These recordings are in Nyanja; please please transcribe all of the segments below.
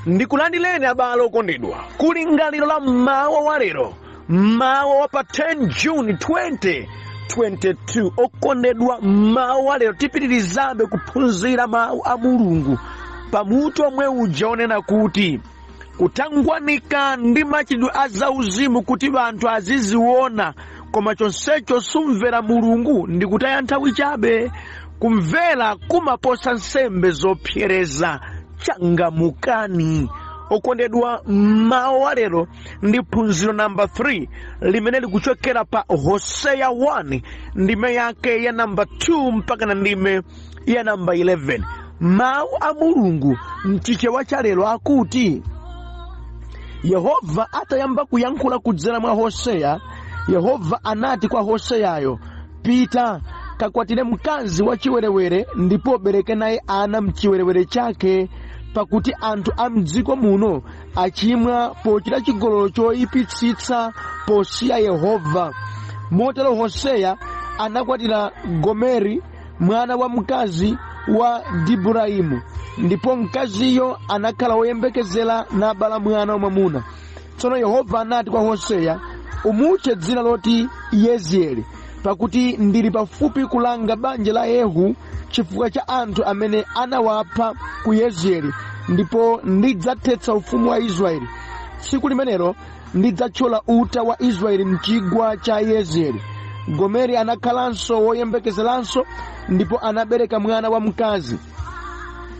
Ndikulandileni abale okondedwa kulingaliro la mmawa wa lero, mmawa wa pa 10 June 2022. Okondedwa, mmawa wa lero tipitirizabe kuphunzira mawu a Mulungu pamutu omwe uja onena kuti kutangwanika ndi machitidwe a zauzimu kuti anthu aziziona, koma chonsecho sumvera Mulungu ndi kutaya nthawi chabe. Kumvera kumaposa nsembe zopsereza. Changamukani okondedwa, mmawa wa lero ndi phunziro namba 3 limene likuchokera pa Hoseya 1 ndime yake ya namba 2 mpaka na ndime ya namba 11. Mawu a Mulungu mchichewa cha lero akuti, Yehova atayamba kuyankhula kudzera mwa Hoseya, Yehova anati kwa Hoseyayo, pita kakwatire mkazi wachiwerewere ndipo ubereke naye ana mchiwerewere chake, pakuti anthu a mdziko muno achimwa pochita chigololo choyipitsitsa posiya Yehova. Motero Hoseya anakwatira Gomeri, mwana wa mkazi wa Dibulaimu, ndipo mkaziyo anakhala woyembekezera nabala mwana wamwamuna. Tsono Yehova anati kwa Hoseya, umutche dzina loti Yezieli, pakuti ndili pafupi kulanga banja la Yehu chifukwa cha anthu amene anawapha ku Yezieli, ndipo ndidzathetsa ufumu wa Israeli. Tsiku limenelo ndidzathyola uta wa Israeli mchigwa cha Yezieli. Gomeri anakhalanso woyembekezeranso ndipo anabereka mwana wa mkazi.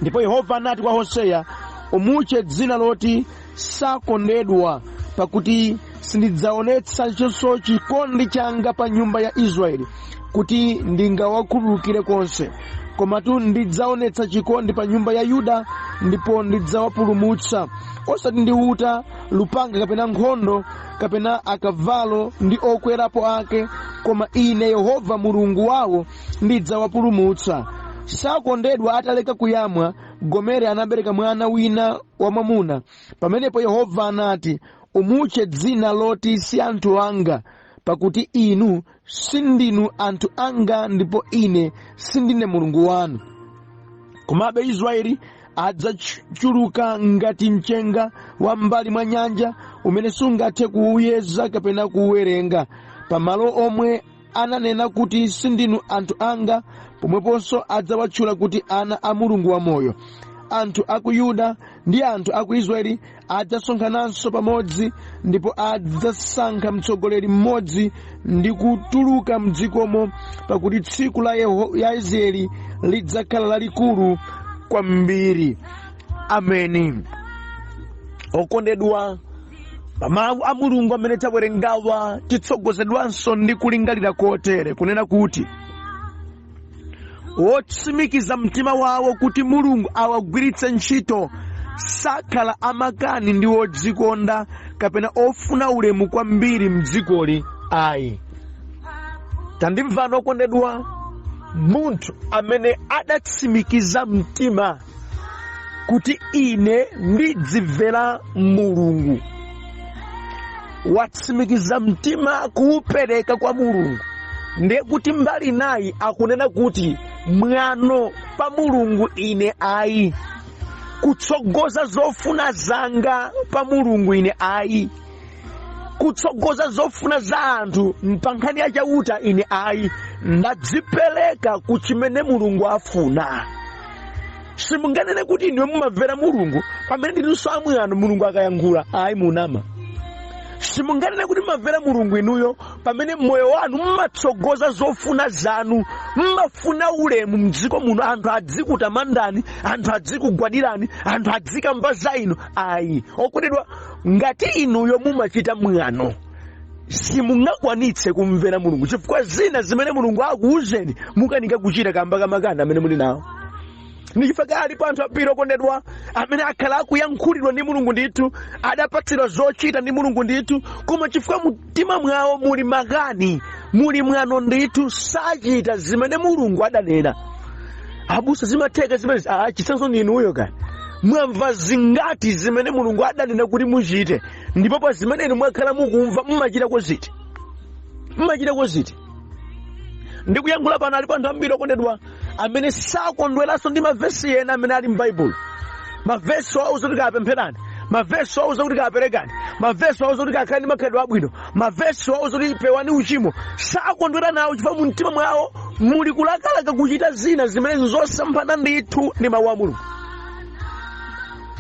Ndipo Yehova anati kwa Hoseya, umutche dzina loti Sakondedwa, pakuti sindidzaonetsanso chikondi changa pa nyumba ya Israeli kuti ndingawakhululukire konse, komatu ndidzaonetsa chikondi pa nyumba ya Yuda ndipo ndidzawapulumutsa, osati ndi uta, lupanga kapena nkhondo kapena akavalo ndi okwerapo ake, koma ine Yehova Mulungu wawo ndidzawapulumutsa. Sakondedwa ataleka kuyamwa, Gomeri anabereka mwana wina wamwamuna. Pamenepo Yehova anati, umutche dzina loti Si Anthu Anga, pakuti inu sindinu anthu anga ndipo ine sindine Mulungu wanu. Komabe Israeli adzachuluka ngati mchenga wa m'mbali mwa nyanja umene sungathe kuuyeza kapena kuuwerenga. Pamalo omwe ananena kuti sindinu anthu anga, pomweponso adzawatchula kuti ana a Mulungu wamoyo. Anthu a ku Yuda ndi anthu a ku Israeli adzasonkhananso pamodzi ndipo adzasankha mtsogoleri mmodzi ndi kutuluka mdzikomo, pakuti tsiku la Yezieli lidzakhala lalikulu kwambiri. Ameni. Okondedwa, pa mawu a Mulungu amene tawerengawa titsogozedwanso ndi kulingalira kotere kunena kuti wotsimikiza mtima wawo kuti Mulungu awagwiritse ntchito sakhala amakani ndi odzikonda kapena ofuna ulemu kwambiri mdzikoli ayi. Tandimvani okondedwa, munthu amene adatsimikiza mtima kuti ine ndidzimvera Mulungu, watsimikiza mtima kuupereka kwa Mulungu, ndiye kuti mbali nayi akunena kuti mwano pa Mulungu ine ayi, kutsogoza zofuna zanga pa Mulungu ine ayi, kutsogoza zofuna za anthu pa nkhani ya Chauta ine ayi, ndadzipereka ku chimene Mulungu afuna. Simunganene kuti inuyo mumamvera Mulungu pamene ndinunso amwano Mulungu akayankhula ayi, munama. Simunganene kuti mumamvera Mulungu inuyo pamene moyo wanu mmatsogoza zofuna zanu, mmafuna ulemu mdziko muno, anthu adzikutamandani, anthu adzikugwadirani, anthu adzikamba za inu ayi. Okondedwa, ngati inuyo mumachita mwano simungakwanitse kumvera Mulungu, chifukwa zina zimene Mulungu akuwuzeni mukanika kuchita kamba ka makani amene muli nawo. Ndi chifukwa alipo anthu ambiri okondedwa amene akhala akuyankhulidwa ndi Mulungu ndithu, adapatsidwa zochita ndi Mulungu ndithu, koma chifukwa mtima mwawo muli makani, muli mwano ndithu, sachita zimene Mulungu adanena. Abusa, zimatheka zimenezi? Ah, chitsanzo ndi inuyo. Kaya mwamva zingati zimene Mulungu adanena kuti muchite, ndipo pa zimene inu mwakhala mukumva mumachitako ziti? Mumachitako ziti? Ndikuyankhula pano alipo anthu ambiri okondedwa amene sakondweranso ndi mavesi ena amene ali m'Baibulo. Mavesi owauza kuti kapempherani, mavesi owauza kuti kaperekani, mavesi owauza kuti kakhalani ndi makhalidwe abwino, mavesi owauza kuti pewani uchimo, sakondwera nawo chifukwa mu mtima mwawo muli kulakalaka kuchita zina zimene nzosemphana ndithu ndi mawu a Mulungu.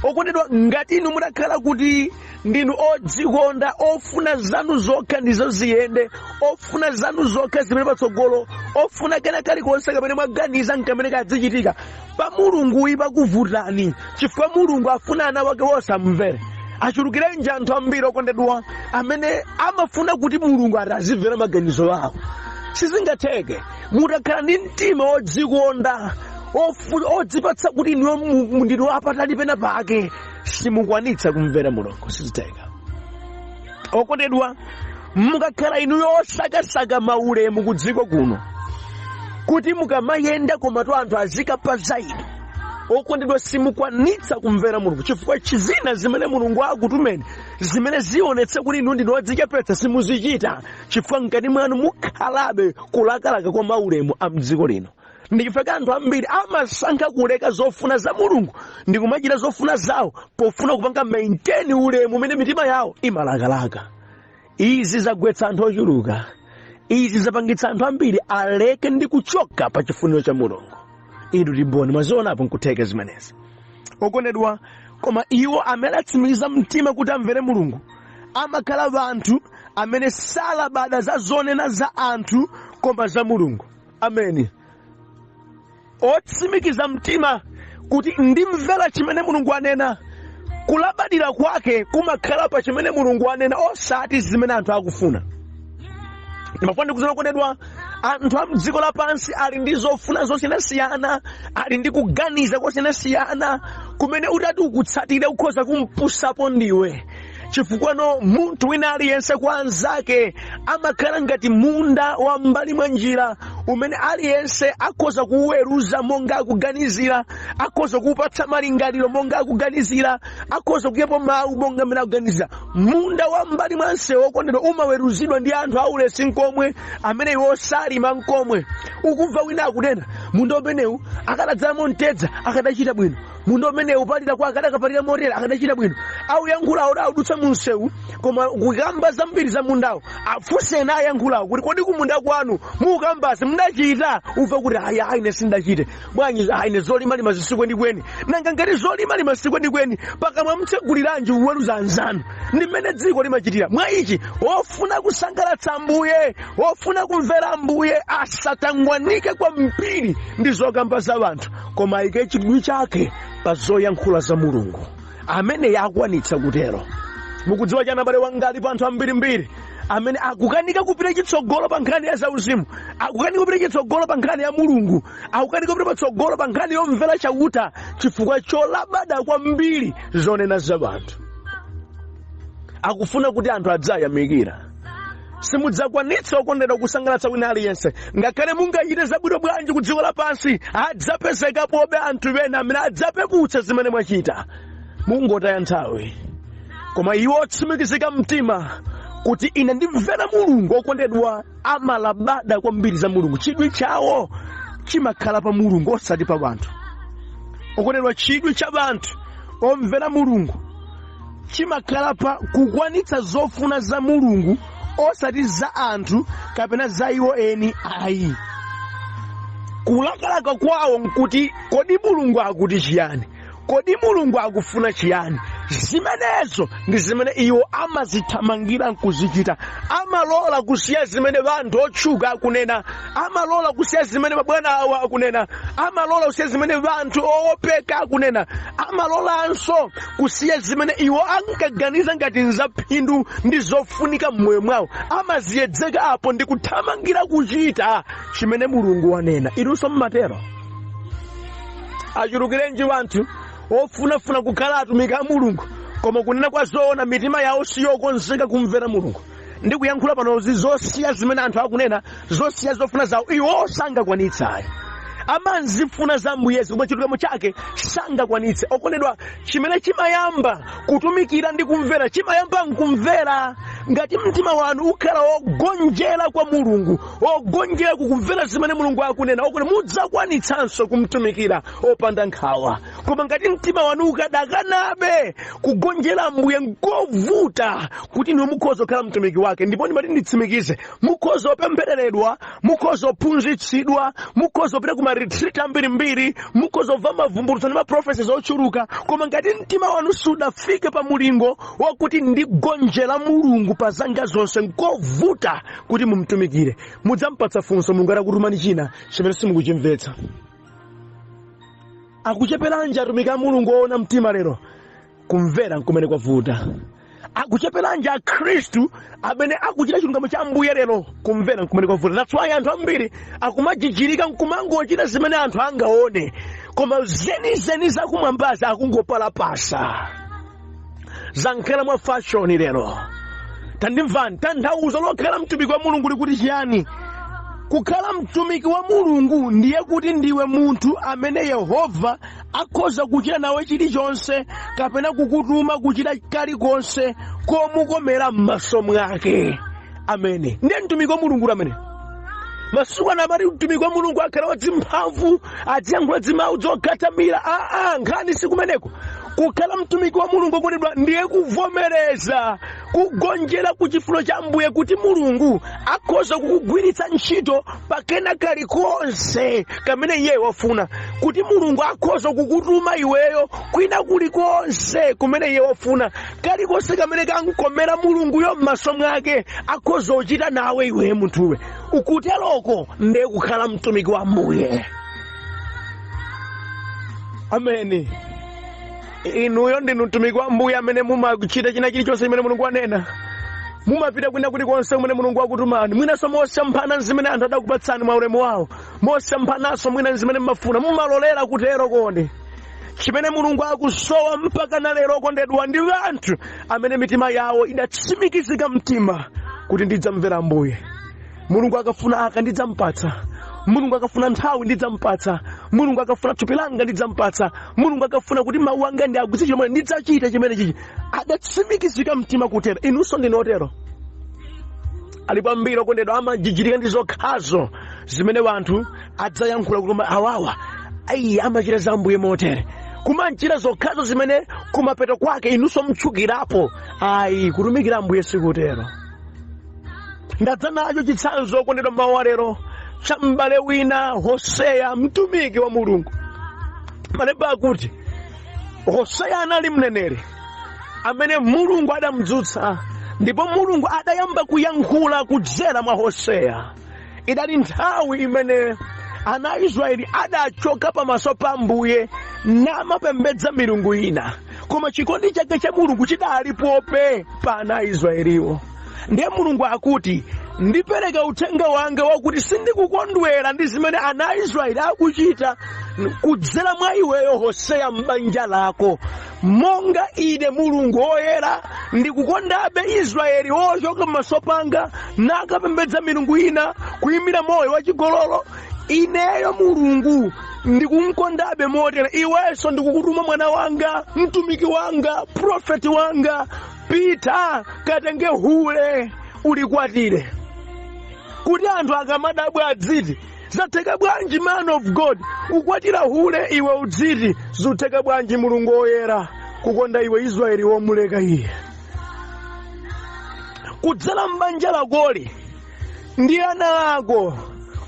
Okondedwa, ngati inu mutakhala kuti ndinu odzikonda, ofuna zanu zokha ndizo ziyende, ofuna zanu zokha zimene patsogolo, ofuna kena kalikonse kamene mwaganiza nkamene kadzichitika, pa Mulunguyi pakuvutani, chifukwa Mulungu afuna ana wake wonse amumvere. Achulukirenji anthu ambiri, okondedwa, amene amafuna kuti Mulungu ati azimvera maganizo awo. Sizingatheke. Mutakhala ndi mtima wodzikonda, odzipatsa kuti inuyo ndinu apatali pena pake, simukwanitsa kumvera Mulungu, sizitheka. Okondedwa, mukakhala inuyo osakasaka maulemu ku dziko kuno, kuti mukamayenda komatu anthu azikapa za inu, okondedwa, simukwanitsa kumvera Mulungu, chifukwa chizina zimene Mulungu akutumeni, zimene zionetse kuti inu ndinu odzichepetsa, simuzichita, chifukwa mkati mwanu mukhalabe kulakalaka kwa maulemu a mdziko lino. Ndichifukwa anthu ambiri amasankha kuleka zofuna za Mulungu ndi kumachita zofuna zawo pofuna kupanga maintain ulemu umene mitima yawo imalakalaka. Izi zagwetsa anthu ochuluka. Izi zapangitsa anthu ambiri aleke ndi kuchoka pa chifuniro cha Mulungu. Inu timboni mwazionapo nkutheka zimenezi, okondedwa. Koma iwo amene atsimikiza mtima kuti amvere Mulungu amakhala anthu amene salabada za zonena za anthu koma za Mulungu. Ameni. Otsimikiza mtima kuti ndimvera chimene Mulungu anena, kulabadira kwake kumakhala pa chimene Mulungu anena, osati zimene anthu akufuna. Ndimafuna ndikuuzeni, okondedwa, anthu a mdziko lapansi ali ndi zofuna zosiyanasiyana, ali ndi kuganiza kosiyanasiyana kumene utati ukutsatire ukhoza kumpusapo ndiwe, chifukwa no munthu wina aliyense kwa anzake amakhala ngati munda wa m'mbali mwa njira umene aliyense akhoza kuuweruza monga akuganizira, akhoza kuupatsa malingaliro monga akuganizira, akhoza kuikapo mawu monga mmene akuganizira. Munda wa m'mbali mwa msewu, okondedwa, umaweruzidwa ndi anthu aulesi nkomwe, amene iwo salima nkomwe. Ukumva wina akunena, munda umenewu akadadzalamo mtedza akadachita bwino, munda umenewu kupalira kwa akadakapalira motere akadachita bwino. Auyankhulawo audutsa mu msewu, koma kukamba zambiri za mundawo. Afunse ena ayankhulawo kuti, kodi kumunda kwanu mukambasi mudachita? Umva kuti, ayi, ayi, ine sindachite. Bwanji? Ayi, ine zolimalima zisikwenikweni. Nanga ngati zolimalima sikwenikweni, pakamwa mtseguliranji kuweruza anzanu? Ndi mmene dziko limachitira. Mwa ichi, ofuna kusangalatsa Ambuye, ofuna kumvera Ambuye, asatangwanike kwambiri ndi zokamba za anthu, koma ayike chidwi chake pa zoyankhula za Mulungu. Amene akwanitsa kutero, mukudziwa chani, abale wanga, alipo anthu ambirimbiri amene akukanika kupita chitsogolo pa nkhani ya zauzimu, akukanika kupita chitsogolo pa nkhani ya Mulungu, akukanika kupita patsogolo pa nkhani yomvera Chauta, chifukwa cholabada kwambiri zonena za anthu. Akufuna kuti anthu adzayamikira. Simudzakwanitsa, okondedwa, kusangalatsa wina aliyense. Ngakhale mungachite zabwino bwanji ku dziko lapansi, adzapezekapobe anthu ena amene adzapeputsa zimene mwachita. Mungotaya nthawi. Koma iwo otsimikizika mtima kuti ine ndimvera Mulungu, okondedwa, amalabada kwambiri za Mulungu. Chidwi chawo chimakhala pa Mulungu osati pa anthu. Okondedwa, chidwi cha anthu omvera Mulungu chimakhala pa kukwanitsa zofuna za Mulungu, osati za anthu kapena za iwo eni ayi. Kulakalaka kwawo nkuti, kodi Mulungu akuti chiyani? Kodi Mulungu akufuna chiyani? Zimenezo ndi zimene iwo amazithamangira nkuzichita. Amalola kusiya zimene anthu otchuka akunena, amalola kusiya zimene mabwana awo akunena, amalola kusiya zimene anthu owopeka akunena, amalolanso kusiya zimene iwo ankaganiza ngati nzaphindu ndi zofunika m'moyo mwawo. Amaziyedzeka apo ndi kuthamangira kuchita chimene Mulungu wanena. Inunso mmatero? Achulukirenji anthu ofunafuna kukhala atumiki a Mulungu, koma kunena kwa zoona mitima yawo siyokonzeka kumvera Mulungu. Ndi kuyankhula panozi, zosiya zimene anthu akunena, zosiya zofuna zawo, iwo sangakwanitsa ayi. Amazifuna za Ambuyezi, koma chilungamo chake sangakwanitse. Okondedwa, chimene chimayamba kutumikira ndi kumvera, chimayamba nkumvera. Ngati mtima wanu ukhala wogonjera kwa Mulungu, wogonjera kukumvera zimene Mulungu akunena, okondedwa, mudzakwanitsanso kumtumikira opanda nkhawa. Koma ngati mtima wanu ukadakanabe kugonjera Ambuye, nkovuta kuti inu mukhoza kukhala mtumiki wake. Ndipo ndimati nditsimikize, mukhoza kupemphereredwa, mukhoza kuphunzitsidwa, mukhoza kupita ku ma retreat ambirimbiri, mukhoza kumva mavumbulutso ndi ma prophecies ochuluka, koma ngati mtima wanu sudafike pa mulingo wakuti ndigonjera Mulungu pa zanga zonse, nkovuta kuti mumtumikire. Mudzampatsa funso Mulungu atakutumani china chimene simukuchimvetsa. Akucheperanji atumiki a Mulungu oona mtima lero? Kumvera nkumene kwavuta. Akucheperanji Akhristu amene akuchita chilungamo cha Ambuye lero? Kumvera nkumene kwavuta. That's why anthu ambiri akumajijirika nkumangochita zimene anthu angaone, koma zenizeni zakumwambazi akungopalapasa, zankhala mwa fashion lero. Tandimvani, tanthauzo lokhala mtumiki wa Mulungu likuti chiyani? Kukhala mtumiki wa Mulungu ndiye kuti ndiwe munthu amene Yehova akhoza kuchita nawe chilichonse kapena kukutuma kuchita kalikonse komukomera m'maso mwake. Amene ndiye mtumiki wa Mulungu amene masiku ano amati mtumiki wa Mulungu akhala wadzimphamvu, adziyankhula dzimawu dzokatamira. Aa, nkhani sikumeneko. Kukhala mtumiki wa Mulungu, okondedwa, ndiye kuvomereza kugonjera ku chifuniro cha Ambuye, kuti Mulungu akhoza kukugwiritsa ntchito pakena kalikonse kamene iye wafuna, kuti Mulungu akhoza kukutuma iweyo kwina kulikonse kumene iye wafuna. Kalikonse kamene kankomera Mulunguyo m'maso mwake akhoza kuchita nawe iwe munthuwe. Ukuteroko ndiye kukhala mtumiki wa Ambuye. Ameni. Inuyo ndinu mtumiki wa Ambuye amene mumachita china chilichonse chimene Mulungu wanena, mumapita kwina kulikonse kumene Mulungu wakutumani, mwinanso mosemphana zimene anthu adakupatsani mwa ulemu wawo, mosemphananso mwina zimene mmafuna, mumalolera kutero kodi? Chimene Mulungu akusowa mpaka na lero, okondedwa, ndi anthu amene mitima yawo idatsimikizika mtima kuti ndidzamvera Ambuye. Mulungu akafuna aka, ndidzampatsa. Mulungu akafuna nthawi, ndidzampatsa. Mulungu akafuna thupi langa, ndidzampatsa. Mulungu akafuna kuti mawu anga ndi agwiritse chomwe, ndidzachita chimene chichi. Adatsimikizika mtima kutero. Inunso ndinotero? Alipo ambiri, okondedwa, amajijirika ndi zokhazo zimene wanthu adzayankhula kuti awawa ayi amachita za Ambuye motere, kumachita zokhazo zimene kumapeto kwake inunso mtchukirapo. Ayi, kutumikira Ambuye sikutero. Ndadza nacho chitsanzo, okondedwa, mawu alero cha m'bale wina, Hoseya, mtumiki wa Mulungu. Malemba akuti Hoseya anali mneneri amene Mulungu adamdzutsa, ndipo Mulungu adayamba kuyankhula kudzera mwa Hoseya. Idali nthawi imene ana a Israeli adachoka pamaso pa Ambuye namapembedza milungu ina, koma chikondi chake cha Mulungu chidalipobe pa ana a Israeliwo. Ndiye Mulungu akuti, "Ndipereka uthenga wanga wakuti sindikukondwera ndi zimene ana a Israeli akuchita kudzera mwa iweyo Hoseya, m'banja lako. Monga ine Mulungu woyera ndikukondabe Israeli wochoka m'maso panga nakapembedza milungu ina, kuyimira moyo wachigololo, ineyo Mulungu ndikumkondabe motera. Iwenso ndikukutuma, mwana wanga, mtumiki wanga, profeti wanga, pita katenge hule ulikwatire, kuti anthu akamadabwa adziti, 'Zatheka bwanji, man of God, ukwatira hule?' Iwe udziti, 'Zutheka bwanji Mulungu woyera kukonda iwe Israeli womuleka iye?' Kudzera m'banja lakoli ndi ana ako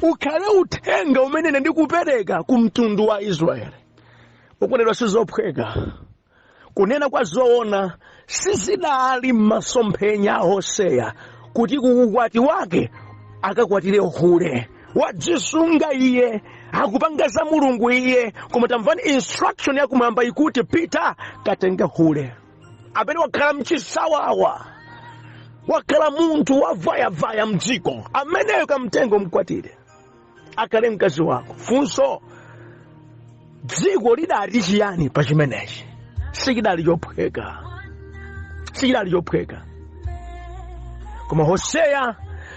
ukhale uthenga umene ine ndikupereka ku mtundu wa Israeli." Okondedwa, sizophweka. Kunena kwa zoona, sizidali m'masomphenya a Hoseya kuti kuukwati wake akakwatire hule. Wadzisunga iye, akupanga za Mulungu iye, koma tamvani instruction yakumwamba ikuti, "Pita katenge hule." Amene wakhala mchisawawa, wakhala munthu wavayavaya mdziko, ameneyo kamtengo mkwatire akhale mkazi wako. Funso, dziko lidati chiyani pa chimenechi? Sichidali chophweka, sichidali chophweka. Koma Hoseya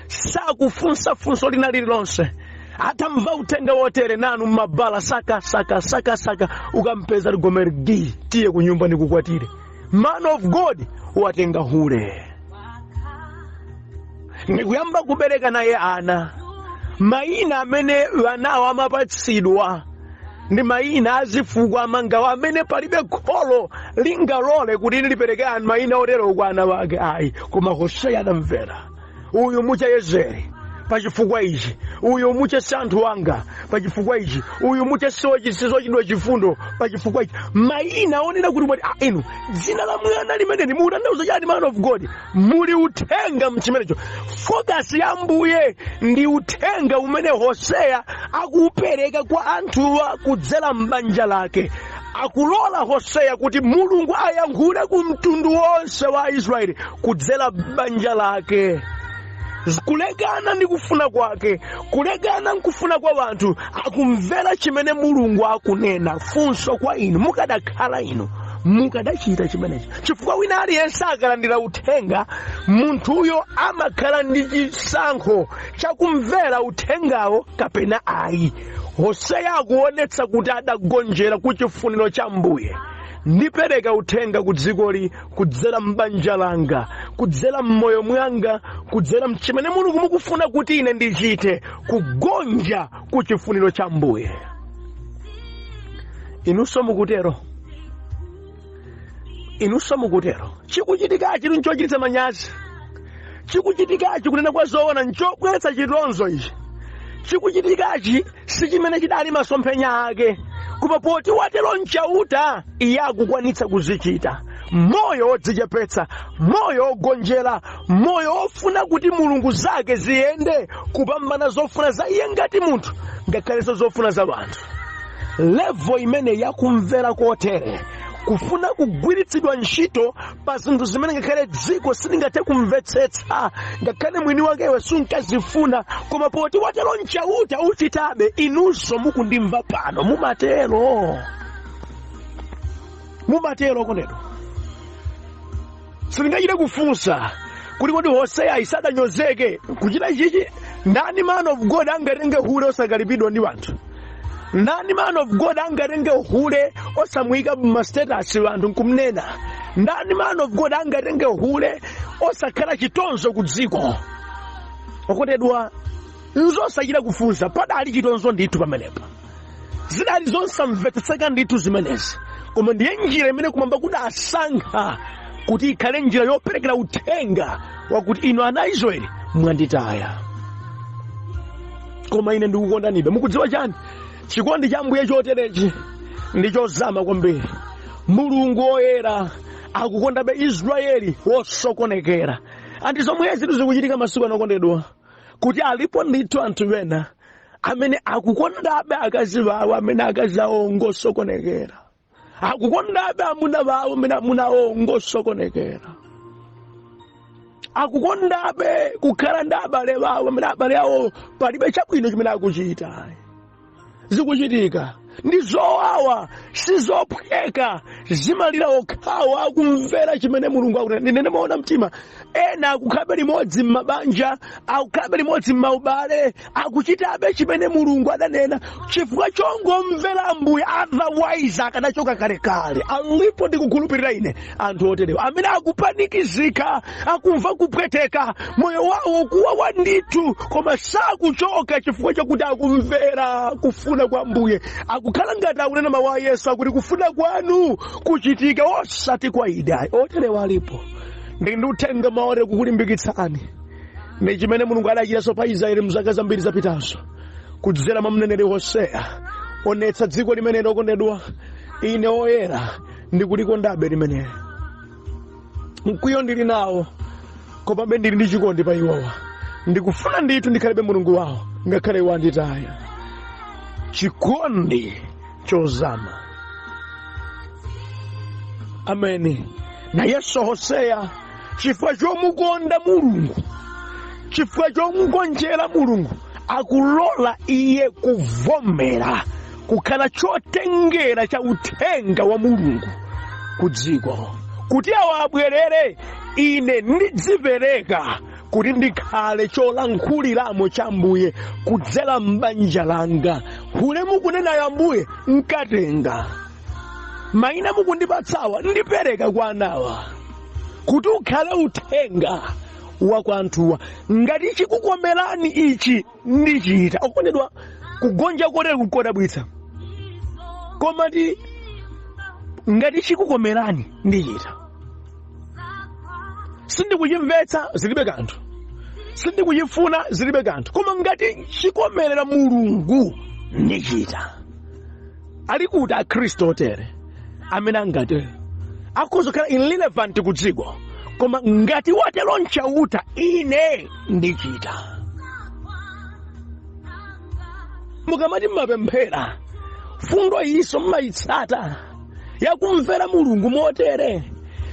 sakufunsa funso lina lililonse atamva uthenga wotere. Nanu mmabala saka saka saka saka, ukampeza ligomeri gi, "Tiye ku nyumba ndikukwatire." Man of God watenga hule ndikuyamba kubereka naye ana. Mayina amene anawo amapatsidwa Ndi mayina azifukwa amangawo amene palibe kholo lingalole kuti lipereke mayina otero kwa ana wake ayi. Koma Hoseya adamvera. Uyu mucha Yezeri pachifukwa ichi, uyu mucha si anthu anga pachifukwa ichi, uyu mucha siwochitidwa chifundo pachifukwa ichi. Mayina onena kuti mwati, ah, inu dzina la mwana limeneli mukutanthauza chani, man of God? Muli uthenga mchimenecho. Focus ya Ambuye ndi uthenga umene Hoseya akuupereka kwa anthuwa kudzera m'banja lake. Akulola Hoseya kuti Mulungu ayankhule ku mtundu wonse wa Israeli kudzera banja lake, kulekana ndi kufuna kwake, kulekana nkufuna kwa wanthu, akumvera chimene Mulungu akunena. Funso kwa inu, mukadakhala inu mukadachita chimenechi? Chifukwa wina aliyense akalandira uthenga, munthuyo amakhala ndi chisankho chakumvera uthengawo kapena ayi. Hoseya akuonetsa kuti adagonjera ku chifuniro cha Mbuye. Ndipereka uthenga ku dzikoli kudzera m'banja langa, kudzera m'moyo mwanga, kudzera mchimene Mulungu mukufuna kuti ine ndichite, kugonja ku chifuniro cha Mbuye. Inunso mukutero, inunso mukutero. Chikuchitikachi nchochititsa manyazi, chikuchitikachi kunena kwa zoona nchobweretsa chitonzo. Ichi chikuchitikachi si chimene chidali masomphenya ake, koma poti watero Mchauta, iye akukwanitsa kuzichita. Moyo wodzichepetsa, moyo wogonjera, moyo wofuna kuti Mulungu zake ziyende kupambana zofuna za iye ngati munthu, ngakhalenso zofuna za anthu. Level imene yakumvera kotere, kufuna kugwiritsidwa ntchito pa zinthu zimene ngakhale dziko silingathe kumvetsetsa, ngakhale mwini wakewe sunkazifuna, koma poti watero Mchauta uchitabe. Inunso mukundimva pano, mumatero, mumatero kondedwa. Silingachite kufunsa kuti kodi Hoseya isadanyozeke kuchita chichi? Ndani, man of God, angatenge hule osakalipidwa ndi wanthu? Ndani, man of God, angatenge hule osamuyika ma status wanthu nkumnena? Ndani, man of God, angatenge hule osakhala chitonzo ku dziko? Okondedwa, nzosachita kufunsa, padali chitonzo ndithu pamenepa, zidali zosamvetsetseka ndithu zimenezi, koma ndiye njira imene kumwamba kudasankha kuti ikhale njira yoperekera uthenga wakuti inu ana a Israeli mwanditaya, koma ine ndikukondanibe. Mukudziwa chani? Chikondi cha Mbuye choterechi ndi chozama kwambiri. Mulungu woyera akukondabe Israeli wosokonekera. Anti zomwe zinthu zikuchitika masiku ano, okondedwa, kuti alipo ndithu anthu ena amene akukondabe akazi bawo amene akazi awo ngosokonekera, akukondabe amuna bawo amene amuna awo ngosokonekera, akukondabe kukhala ndi abale bawo amene abale awo palibe chabwino chimene akuchita. Zikuchitika ndi zowawa, sizophweka, zimalira okhawo akumvera chimene Mulungu akunena. Ndinene maona mtima, ena akukhalabe limodzi m'mabanja, akukhalabe limodzi m'maubale, akuchitabe chimene Mulungu adanena chifukwa chongomvera Ambuye, otherwise akadachoka kalekale. Alipo, ndikukhulupirira ine, anthu oterewa amene akupanikizika, akumva kupweteka, moyo wawo kuwawa ndithu, koma sakuchoka chifukwa chakuti akumvera kufuna kwa Ambuye. Akukhala ngati akunena mawu a Yesu akuti kufuna kwanu kuchitika osati kwa ine ayi. Oterewa alipo. Ndi uthenga maore kukulimbikitsani ndi chimene Mulungu adachitanso pa Israeli mzaka zambiri zapitazo kudzera mwa mneneri Hoseya. Onetsa dziko limene, lokondedwa, ine oyera ndikulikondabe limeneli. Mkwiyo ndili nawo, komabe ndili ndi chikondi pa iwowa. Ndikufuna ndithu ndikhalebe Mulungu wawo ngakhale iwo anditaya. Chikondi chozama. Ameni. Nayenso Hoseya, chifukwa chomukonda Mulungu, chifukwa chomugonjera Mulungu, akulola iye kuvomera kukhala chotengera cha uthenga wa Mulungu ku dziko kuti awo abwerere. Ine ndidzipereka kuti ndikhale cholankhuliramo cha Ambuye kudzera m'banja langa. Hule mukunenayo, Ambuye, nkatenga. Mayina mukundipatsawa ndipereka kwa anawa kuti ukhale uthenga wa kwa anthuwa. Ngati chikukomerani ichi, ndichita. Okondedwa, kugonja kotere kukodabwitsa. Koma ti ngati chikukomerani ndichita. Sindikuchimvetsa, zilibe kanthu. Sindikuchifuna, zilibe kanthu. Koma ngati chikomerera Mulungu ndichita. Ali kuti Akhristu otere amene angatere? Akhoza kukhala irrelevant ku dziko, koma ngati watero Nchauta, ine ndichita. Mukamati mmapemphera, fundo iyiso mmayitsata yakumvera Mulungu motere?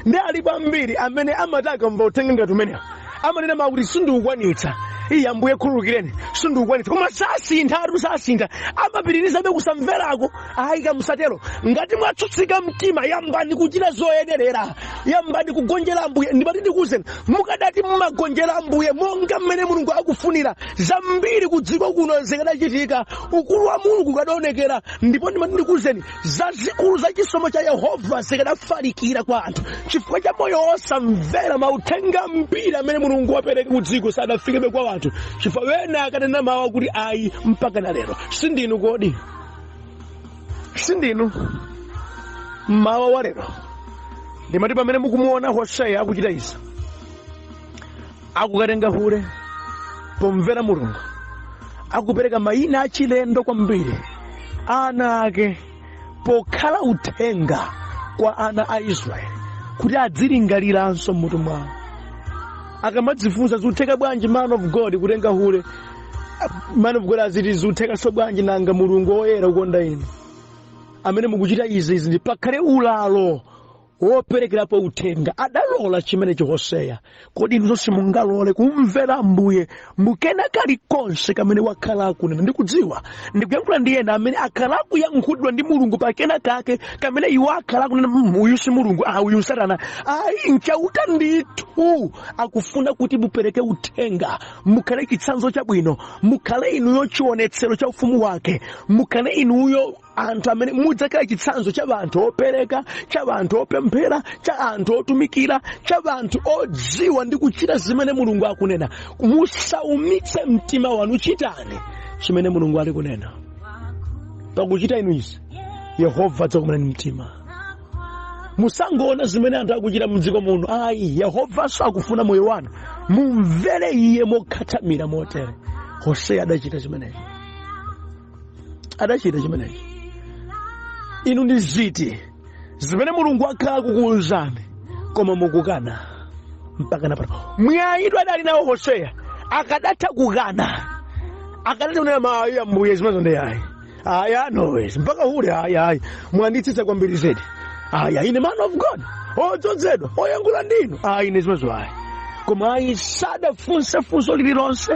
Ndi alipo ambiri amene amati akamva uthenga ngati umenewo amanena mawu kuti sindikukwanitsa, iye Ambuye khululukireni, sindikukwanitsa. Koma sasintha atu, sasintha, amapitirizabe kusamverako. Ayi, kamusatero. Ngati mwatsutsika mtima, yambani kuchita zoyenerera, yambani kugonjera Ambuye. Ndimati ndikuwuzeni, mukadati mmagonjera Ambuye monga mmene Mulungu akufunira, zambiri ku dziko kuno zikadachitika, ukulu wa Mulungu ukadaonekera. Ndipo ndimati ndikuwuzeni, zazikulu za chisomo cha Yehova zikadafalikira kwa anthu. Chifukwa cha moyo wosamvera, mauthenga ambiri amene Mulungu wapereka ku dziko sadafikebe kwa anthu, chifukwa wena akanena mawu akuti ayi mpaka na lero. Sindinu kodi? Sindinu? Mmawa wa lero ndimati pamene mukumuona Hoseya akuchita izi, akukatenga hule pomvera Mulungu, akupereka mayina achilendo kwambiri ana ake pokhala uthenga kwa ana a Israeli kuti adzilingaliranso mmutu mwawo akamadzifunsa, zikutheka bwanji man of God kutenga hule? Man of God aziti, zikuthekanso bwanji nanga Mulungu woyera kukonda inu amene mukuchita izi? Izi ndi pakhale ulalo woperekerapo uthenga. Adalola chimenecho Hoseya. Kodi inu zonse mungalole kumvera Ambuye mukena kalikonse kamene wakhala akunena? Ndikudziwa ndikuyankhula ndi ena amene akhala akuyankhulidwa ndi Mulungu pakena kake kamene iwo akhala akunena, uyu si Mulungu, ah, uyu Satana." Ayi, Nchauta ndithu akufuna kuti mupereke uthenga, mukhale chitsanzo chabwino, mukhale inuyo chionetsero cha ufumu wake, mukhale inuyo anthu amene mudzakhala chitsanzo cha anthu opereka, cha anthu opemphera, cha anthu otumikira, cha anthu odziwa ndi kuchita zimene Mulungu akunena. Musaumitse mtima wanu, chitani chimene Mulungu ali kunena. Pakuchita inu izi, Yehova adzakukomerani mtima. Musangoona zimene anthu akuchita mdziko muno, ayi. Yehovanso akufuna moyo wanu mumvere iye mokhathamira motere. Hoseya adachita chimenechi, adachita chimenechi. Inu ndi ziti zimene Mulungu akhala akukuwuzani koma mukukana mpaka napano? Mwayitu adali nawo Hoseya, akadatha kukana, akadatha kunena mayi, Ambuye, zimenezo ndi ayi, ayi, no, mpaka hule, ayi, ayi, mwanditsitsa kwambiri zedi, ayi, ine man of God odzozedwa oyankhula ndinu, ayi, ine zimenezo ayi. Koma ayi, sadafunse funso lililonse,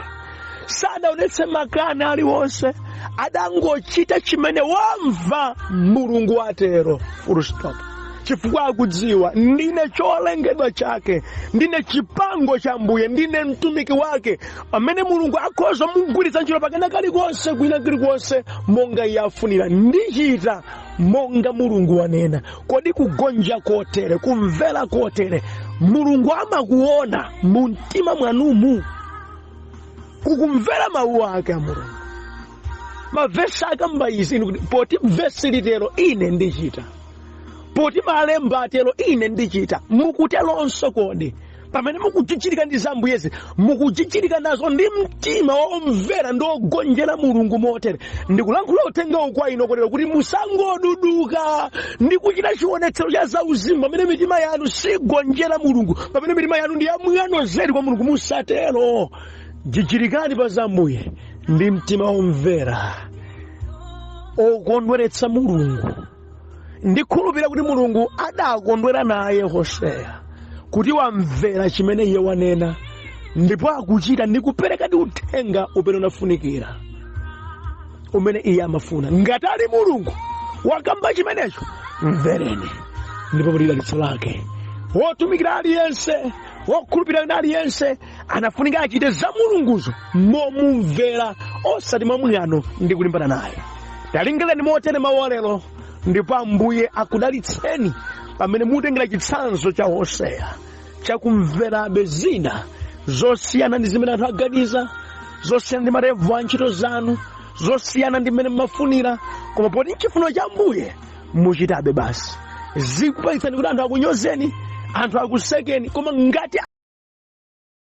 sadaonetse makani aliwonse, adangochita chimene wamva Mulungu atero, full stop, chifukwa akudziwa, ndine cholengedwa chake, ndine chipango cha Ambuye, ndine mtumiki wake amene Mulungu akhoza mugwiritsa ntchito pakena kalikonse, kwina kalikonse, monga iye afunira. Ndichita monga Mulungu wanena. Kodi kugonja kotere, kumvera kotere, Mulungu amakuona mu mtima mwanumu kukumvera mawu ake a Mulungu? Mavesi akamba izi, inu kuti poti vesi litero ine ndichita, poti malemba atero ine ndichita, mukuteronso kodi? Pamene mukuchichirika ndi za Ambuyezi, mukuchichirika nazo ndi mtima womvera ndi ogonjera Mulungu motere? Ndikulankhula uthengawu kwa inu kotero kuti musangoduduka ndi kuchita chionetsero cha zauzimu pamene mitima yanu sigonjera Mulungu, pamene mitima yanu ndi yamwano zedi kwa Mulungu. Musatero. Jichirikani pa za Ambuye ndi mtima womvera okondweretsa Mulungu. Ndikhulupirira kuti Mulungu adakondwera naye Hoseya kuti wamvera chimene iye wanena ndipo akuchita ndi kupereka ndi uthenga umene unafunikira, umene iye amafuna. Ngati ali Mulungu wakamba chimenecho, mvereni, ndipo kuti dalitso lake. Wotumikira aliyense, wokhulupirira aliyense anafunika achite za Mulunguzo momumvera, osati mwamwano ndi kulimbana naye. Talingalirani motere mawu alero, ndipo Ambuye akudalitseni pamene mutengera chitsanzo cha Hoseya chakumverabe zina zosiyana ndi zimene anthu aganiza, zosiyana ndi marevu a ntchito zanu, zosiyana ndi mmene mmafunira, koma poti nchifuniro cha Ambuye, muchitabe basi. Zikupangitsani kuti anthu akunyozeni, anthu akusekeni, koma ngati